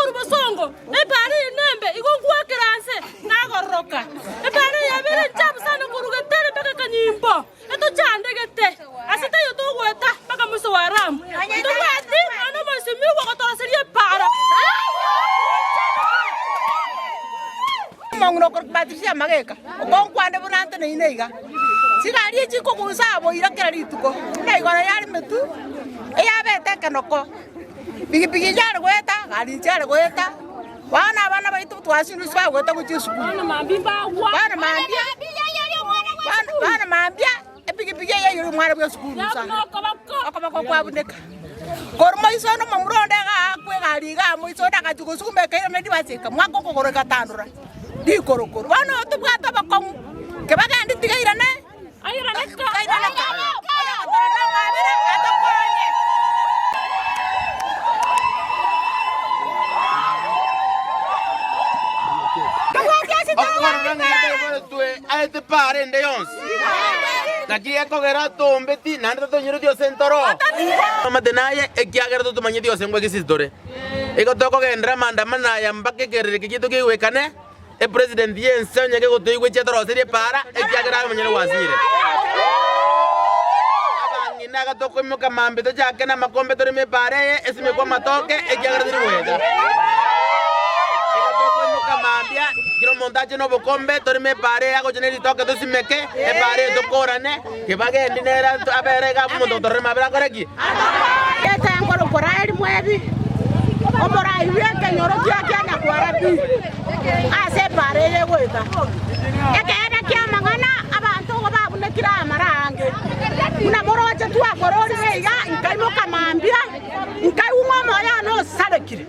korwa bosongo, epaara eye nembe, igo ngwakera nse, nagororoka. Epaara eye yabeire enchafu sana korwa Getare mpaka Kanyimbo, etochandegete, ase taiyo togoeta mpaka moiso wa Ramu. Ntobwati nonya nomoisimigwa gotoroseria epaara. Omong'ina okorokwa Patricia Mageka, okonkwane buna nteneine iga, Chigari echi nkogusa boira kera rituko, buna igoro yaremetwe, eyabete ekenoko, Pigipigi yare goeta, gari chiare goeta, bono abana baito twasirwe ase bagoeta gochia esukuru. Bono mambia, bono mambia epigipigi eye yairwe omwana bwa esukuru bosa, okoboko kwabuneka. Korwa moiso onde omomura onde iga aakwa egari igaa moiso onde agachia gosuguma ekairana ribasi ekamwaka okogoro egatandora rikorokoro. Bono tobwate obokong'u, kebagendi tiga eirane. Okorora ng'a twaiboretwe aete paara ende yonsi, naki gekogera tombeti naende totonyoreti ase entoro. Amate naye, ekiagera totomanyeti ase ngwa egesisi tore. Igo tokogenderera amaandamano aya mpaka ekerero eke giaito keigwekane. Epresident y'ense onye kegotoigwa echiatoroserie epaara, ekiagera aye omonyene gwasinyire. Abang'ina iga tokoimoka mambia tochake namakombe toreme epaara eye esimekwe amatoke, ekiagera teri goeta. Iga tokoimoka mambia, kera omonto ache nobokombe, toreme epaara eye agocha ne ritoke tosimeke, epaara eye tokorane, kebagendi nere abere iga abwo omonto ogotororera amabera akore ki? Egetengo Raeli mwebi, omorai bw'ekenyoro kia kianyakwara pi, ase epaara eye egoeta. Ekeene ki'amang'ana abanto igo babunekire amara aange, buna moroche twakororire iga, nkaimoka mambia, nkaigwa ng'a omoyo one osarekire,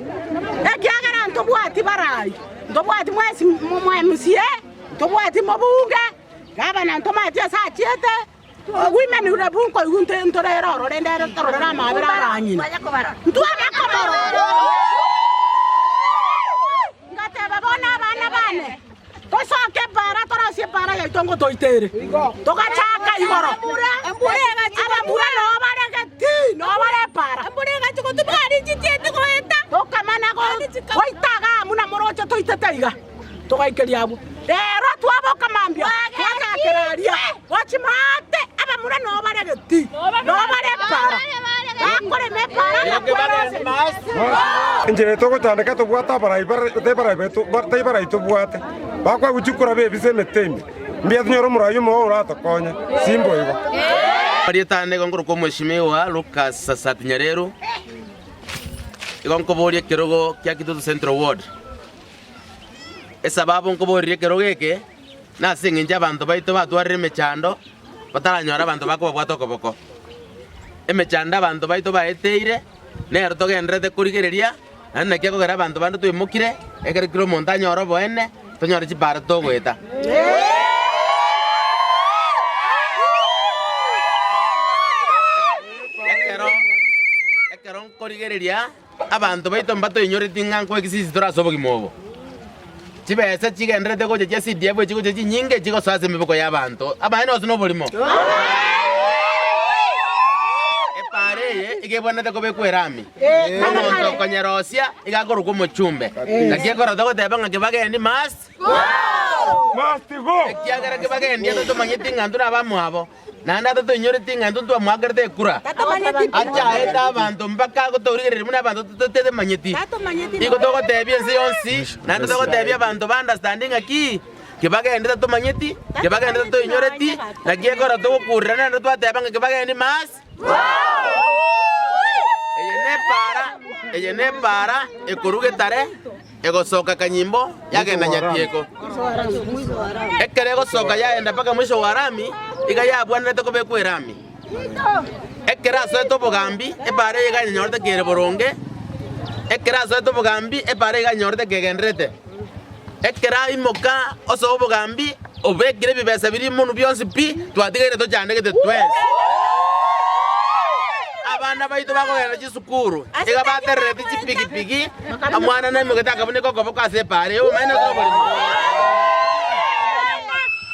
ekiagera ntobwati barai, ntobwati mwensi mwa MCA, ntobwati mobunge, gavana ntomaeti ase achiete. Women rep nkoigwa intwe ntorere oro rende ere tororere amabera arang'ina. Ntware komorora. Ngateba bono abana bane tosoke epaara torosie epaara yaito ngotoitere. Togachaka igoro. Abamura noo bare getii noo bare epaara. Tokamana goita igaa buna moroche toitete iga. Togaikeria abwo. Rero twaboka mambia, twachakera aria gochia maate, abamura noo bare getii, noo bare epaara, bakorema epaara na kweroseria. Enchera etogotandeka tobwate abarai bare tari barai baito tari barai tobwate, bakoegwa chikura bebise emete ime, mbuya tonyore omorai omoao oratokonye, simbo igo. Erieta nigo nkorokwa Omweshimiwa Lucas Sasati Nyareru, igo nkoboria ekerogo kia Kitutu Central Ward. Esababu nkoboreria ekerogo eke, nase engencho abanto baito batwarire emechando, bataranyora abanto bakobabwata okoboko. Emechando abanto baito baeteire, nero togendererete korigereria, naende naki ekogera abanto bande toimokire, ekero kera omonto anyore oboene, tonyore chibara togoeta. Ekero ekero nkorigereria. Abanto baito mbatoinyoreti ng'a nkoekisisi tore ase obogima obo. Chibesa chigendererete gocha chia CDF echigocha chinyinge chigosoa ase emeboko y'abanto. Amaene gose noborimo? Epaara eye iga ebwenerete kobekwa erami. Omonto okonyerosia iga akorokwa omochumbe. Naki ekero togoteba ng'a kebagendi must Ekiagera kebagendi atotomanyeti ng'a intwe nabamwabo. Naende atatoinyoreti ng'a intwe ntwamoakerete ekura, achaete abanto mpaka gotorigereria buna abanto totemanyeti. Nigo togotebia ense yonsi, naende togotebia abanto ba understand ng'a ki, kebagende tatomanyeti, kebagende tatoinyoreti, naki ekero togokurera naende twateba ng'a kebagende must Eye nepaara, eye nepaara ekorwa getare. Egosoka kanyimbo yagenda nyatieko. Ekero egosoka yagenda mpaka mwisho wa rami, iga yabwenerete kobekwa erami. Ekero asoete obogambi, epaara eye iga yanyorete kere boronge, ekero asoete obogambi, epaara eye iga yanyorete kegendererete. Ekero aimoka osoa obogambi, obekire ebibesa biria monwe bionsi pi, twatigaire tochandegete twensi. Abana baito bakogenda chisukuru, iga baterereti chipigipigi, Omwana naimogete akabuneka okoboko ase epaara y'obomaene ase oborimo.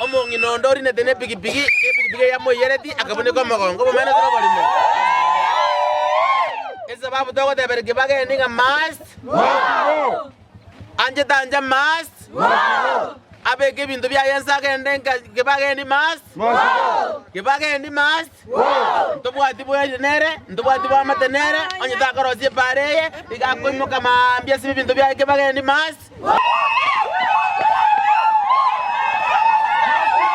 Omong'ina onde orinete nepigipigi, epigipigi eye yamoiyereti, akabuneka omogongo, obomaene ase oborimo. Esababu togoteberia kebageni ng'a must anche tancha must abeke ebinto biaye ense agende nka kebageni must kebageni must ntobwati bweri nere ntobwati bwamate nere onye takorosia epaara eye iga akoimoka maambia asibe ebinto biaye kebageni must.